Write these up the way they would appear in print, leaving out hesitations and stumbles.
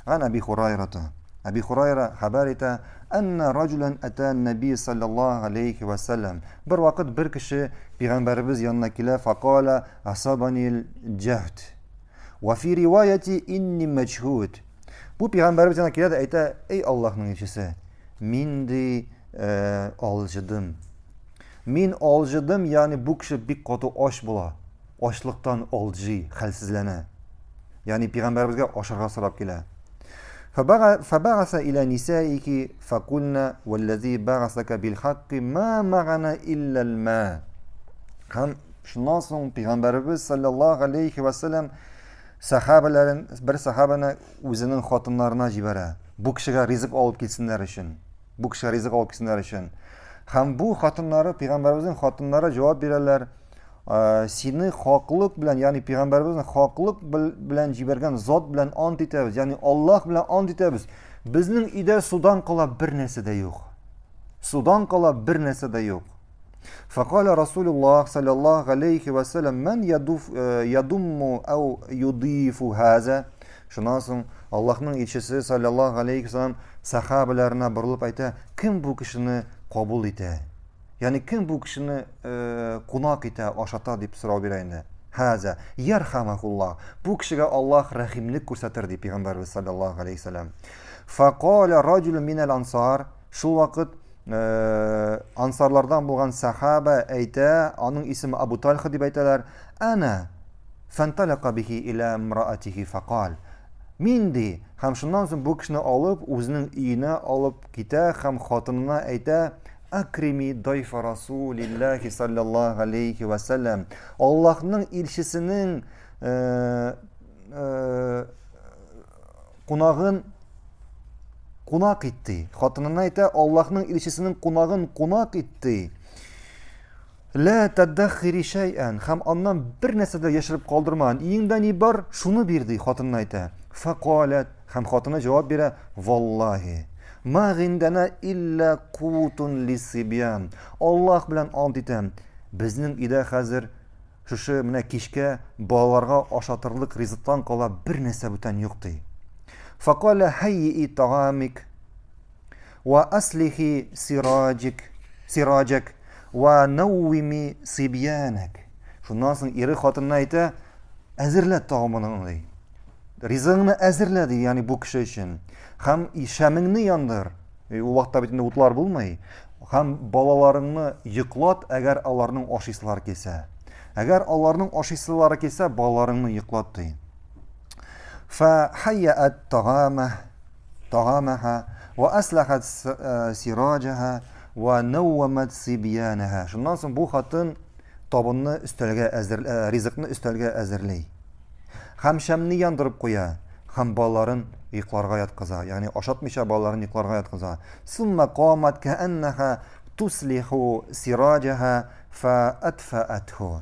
Ган Әби Хурайрата. Әби Хурайра хәбәр итә, әннә раҗулан әтә нәби саллаллаһу алейхи ва саллям. Бер вакыт бер кеше пәйгамбәребез янына килә, факала асабанил җәһд. Ва фи риваяти инни мәҗһуд. Бу пәйгамбәребез янына килә дә әйтә, эй Аллаһның илчесе, мин ди э, алҗыдым. Мин алҗыдым, ягъни бу кеше бик каты ач була. Ачлыктан алҗый, хәлсезләнә. Ягъни пәйгамбәребезгә ашарга сорап килә. فبعث إلى نسائه فقلنا والذي بعثك بالحق ما معنا إلا الماء. Һәм шуннан соң пәйгамбәребез саллаллаһу алейхи ва саллям сахабаларын бер сахабаны үзенең хатыннарына җибәрә. Бу кешегә ризык алып килсеннәр өчен. Бу кешегә ризык алып килсеннәр өчен. Һәм бу хатыннары, пәйгамбәребезнең хатыннары җавап бирәләр. Сине хаклык белән, ягъни пәйгамбәребезне хаклык белән җибәргән зат белән ант итәбез, ягъни Аллаһ белән ант итәбез. Безнең өйдә судан кала бер нәрсә дә юк. Судан кала бер нәрсә дә юк. Факала Расулуллах саллаллаху алейхи ва саллям ман ядуф ядумму ау юдифу хаза. Шуннан соң Аллаһның илчесе саллаллаху алейхи ва саллям сахабаларына борылып әйтә, кем бу кешене кабул итә? Ягъни кем бу кешене э, кунак итә, ашата дип сорау бирә инде. Хаза ярхамахуллах. Бу кешегә Аллаһ рәхимлек күрсәтер ди пәйгамбәрбез саллаллаһу алейхи вәсәләм. Фақала раҗулун минәл ансар. Шул вакыт э, ансарлардан булган сахаба әйтә, аның исеме Абу Тальха дип әйтәләр. Ана фанталака бихи иля имраатихи фақал. Мин ди, һәм шуннан соң бу кешене алып, үзенең өенә алып китә һәм хатынына әйтә, Акрими дайфа Расулиллахи саллаллаху алейхи ва саллям. Аллаһның илчесенең э, э, кунагын кунак итте. Хатынына әйтә, Аллаһның илчесенең кунагын кунак итте. Лә таддахири шәйән, һәм аннан бер нәрсә дә яшереп калдырмаган. Өеңдә ни бар, шуны бир, ди, хатынына әйтә. Фәкаләт, һәм хатыны җавап бирә, Валлаһи, ма гиндәнә илля кутун лисибян. Аллаһ белән ант итәм, безнең өйдә хәзер шушы менә кичкә балаларга ашатырлык ризыктан кала бер нәрсә бүтән юк, ди. Фәкалә һәйи таамик Ва аслихи сираҗик, сираҗак, ва нәүвими сибьянак. Шуннан соң ире хатынына әйтә, әзерлә тагымыңны, ди. Ризыгыңны әзерлә, ди, ягъни бу кеше өчен. Һәм шәмеңне яндыр. Ул вакытта бит инде утлар булмый. Һәм балаларыңны йоклат, әгәр аларның ашыйсылары килсә. Әгәр аларның ашыйсылары килсә, балаларыңны йоклат, ди. Фа хайяат тагама та'амаха ва аслахат сираҗаха ва нәүвәмәт сибьянаха. Шуннан соң бу хатын табынны өстәлгә әзер, ризыкны өстәлгә әзерли. Һәм шәмне яндырып куя, һәм балаларын йокларга яткыза, ягъни ашатмыйча балаларын йокларга яткыза. Сумма камат кәәннәһа туслиху сираҗаха фа атфаатху.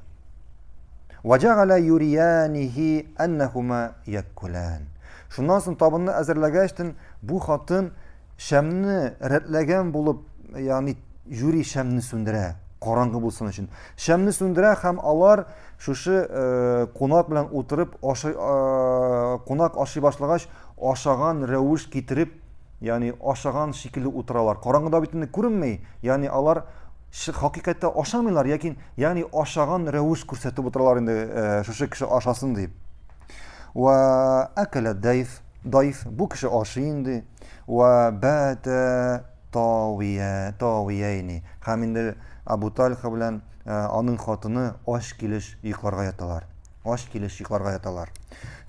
Ваҗәгалә юриянихи әннәһума яккулан. Шуннан соң табынны әзерләгәчтен бу хатын шәмне рәтләгән булып, ягъни жюри шәмне сүндерә, караңгы булсын өчен. Шәмне сүндерә һәм алар шушы э, кунак белән утырып, ашый, э, кунак ашый башлагач, ашаган рәвеш китереп, ягъни ашаган шикелле утыралар. Караңгыда бит инде күренми, ягъни алар хакыйкатьтә ашамыйлар, ләкин ягъни ашаган рәвеш күрсәтеп утыралар инде э, шушы кеше ашасын дип. Ва акала дайф, дайф бу кеше ашый инде. Ва бата тавия, тавияйни. Һәм инде Абу Тальха белән э, аның хатыны ач килеш йокларга яталар. Ач килеш йокларга яталар.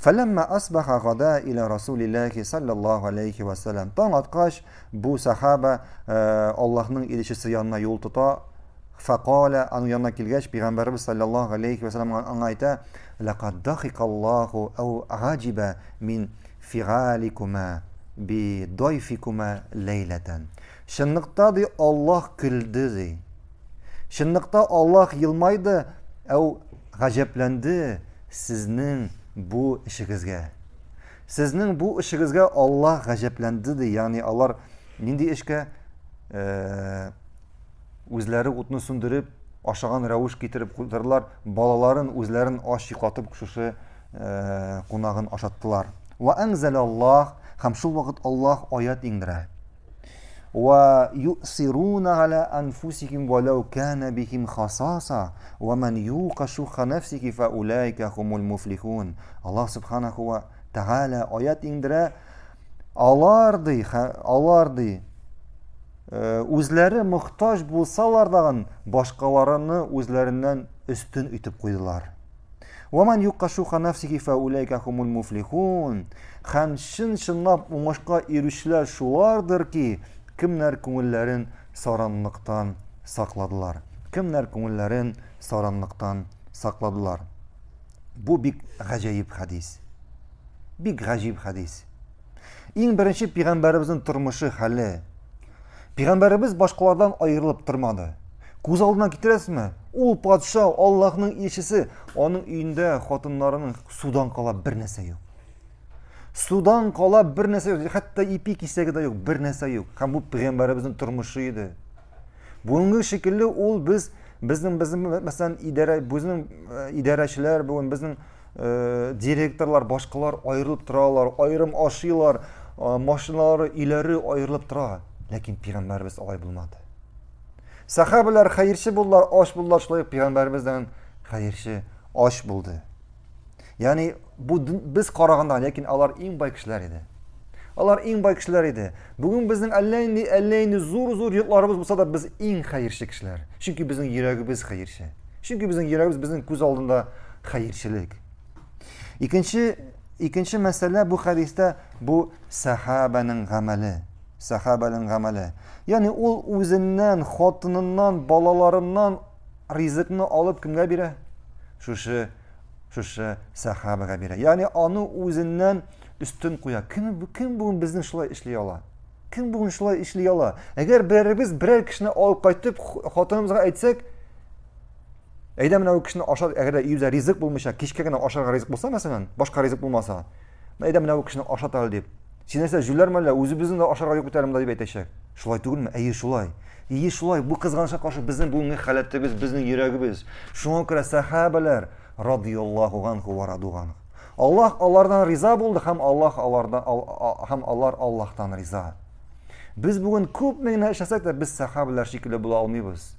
Фәләммә асбаха гада иля Расулиллахи саллаллаху алейхи ва саллям. Таң аткач, бу сахаба э, Аллаһның илчесе янына юл тота. Фәкалә, аның янына килгәч, пәйгамбәребез саллаллаху алейхи ва саллям аңа әйтә: "Лакад дахикаллаху ау гаҗиба мин фигаликума би дайфикума ләйләтән." Чынлыкта ди Аллаһ көлде ди. Чынлыкта Аллаһ елмайды, әу гаҗәпләнде сезнең бу эшегезгә. Сезнең бу эшегезгә Аллаһ гаҗәпләнде ди. Ягъни алар нинди эшкә? Э, үзләре утны сүндереп, ашаган рәвеш китереп куйдырдылар, балаларын үзләрен ач йоклатып шушы э, кунагын ашаттылар. Ва анзалаллах Һәм шул вакыт Аллаһ аят иңдерә. Ва юсируна аля анфусихим валау кана бихим хасаса ва ман юка шухха нафсихи фа улайка хумул муфлихун. Аллаһ субханаху ва тааля аят иңдерә. Алар ди, алар ди, э, үзләре мохтаҗ булсалар дагын, башкаларны үзләреннән өстен итеп куйдылар. Ваман юкка шуха нафсихи фа улайка хумул муфлихун. Һәм чын-чынлап уңышка ирешүчеләр шулардыр ки, кемнәр күңелләрен саранлыктан сакладылар. Кемнәр күңелләрен саранлыктан сакладылар. Бу бик гаҗәеп хәдис. Бик гаҗиб хәдис. Иң беренче пәйгамбәребезнең тормышы хәле. Пәйгамбәребез башкалардан аерылып тормады. Күз алдына китерәсезме? Ул патша, Аллаһның илчесе, аның өендә хатыннарының судан кала бер нәрсә юк. Судан кала бер нәрсә юк, хәтта ипи кисәге дә юк, бер нәрсә юк. Һәм бу пәйгамбәребезнең тормышы иде. Бүгенге шикелле ул без безнең безнең мәсәлән идарә безнең э, идарәчеләр бүген безнең э, директорлар, башкалар аерылып торалар, аерым ашыйлар, э, машиналары, өйләре аерылып тора. Ләкин пәйгамбәребез алай булмады. Сахабалар хәерче булдылар, ач булдылар, шулай ук пәйгамбәребездән хәерче ач булды. Ягъни бу без караганда, ләкин алар иң бай кешеләр иде. Алар иң бай кешеләр иде. Бүген безнең әллә инде әллә инде зур-зур йортларыбыз булса да, без иң хәерче кешеләр. Чөнки безнең йөрәгебез хәерче. Чөнки безнең йөрәгебез безнең күз алдында хәерчелек. Икенче икенче мәсьәлә бу хәдистә бу сахабаның гамәле. Сахабаның гамәле. Ягъни ул үзеннән, хатыныннан, балаларыннан ризыкны алып кемгә бирә? Шушы шушы сахабага бирә. Ягъни аны үзеннән өстен куя. Кем кем бүген безнең шулай эшли ала? Кем бүген шулай эшли ала? Әгәр беребез берәр кешене алып кайтып хатыныбызга әйтсәк, әйдә менә ул кешене ашат, әгәр дә өебездә ризык булмыйча, кичкә генә ашарга ризык булса, мәсәлән, башка ризык булмаса, әйдә менә ул кешене ашат әле дип. Син нәрсә, җүләрме әллә, үзебезнең дә ашарга юк бит әле монда дип әйтәчәк. Шулай түгелме? Әйе, шулай. Әйе, шулай. Бу кызганычка каршы безнең бүгенге халәтебез, безнең йөрәгебез. Шуңа күрә сәхабәләр радияллаһу анху ва раду анху. Аллаһ алардан риза булды һәм Аллаһ алардан һәм алар Аллаһтан риза. Без бүген күпме генә эшләсәк тә, без сәхабәләр шикелле була алмыйбыз.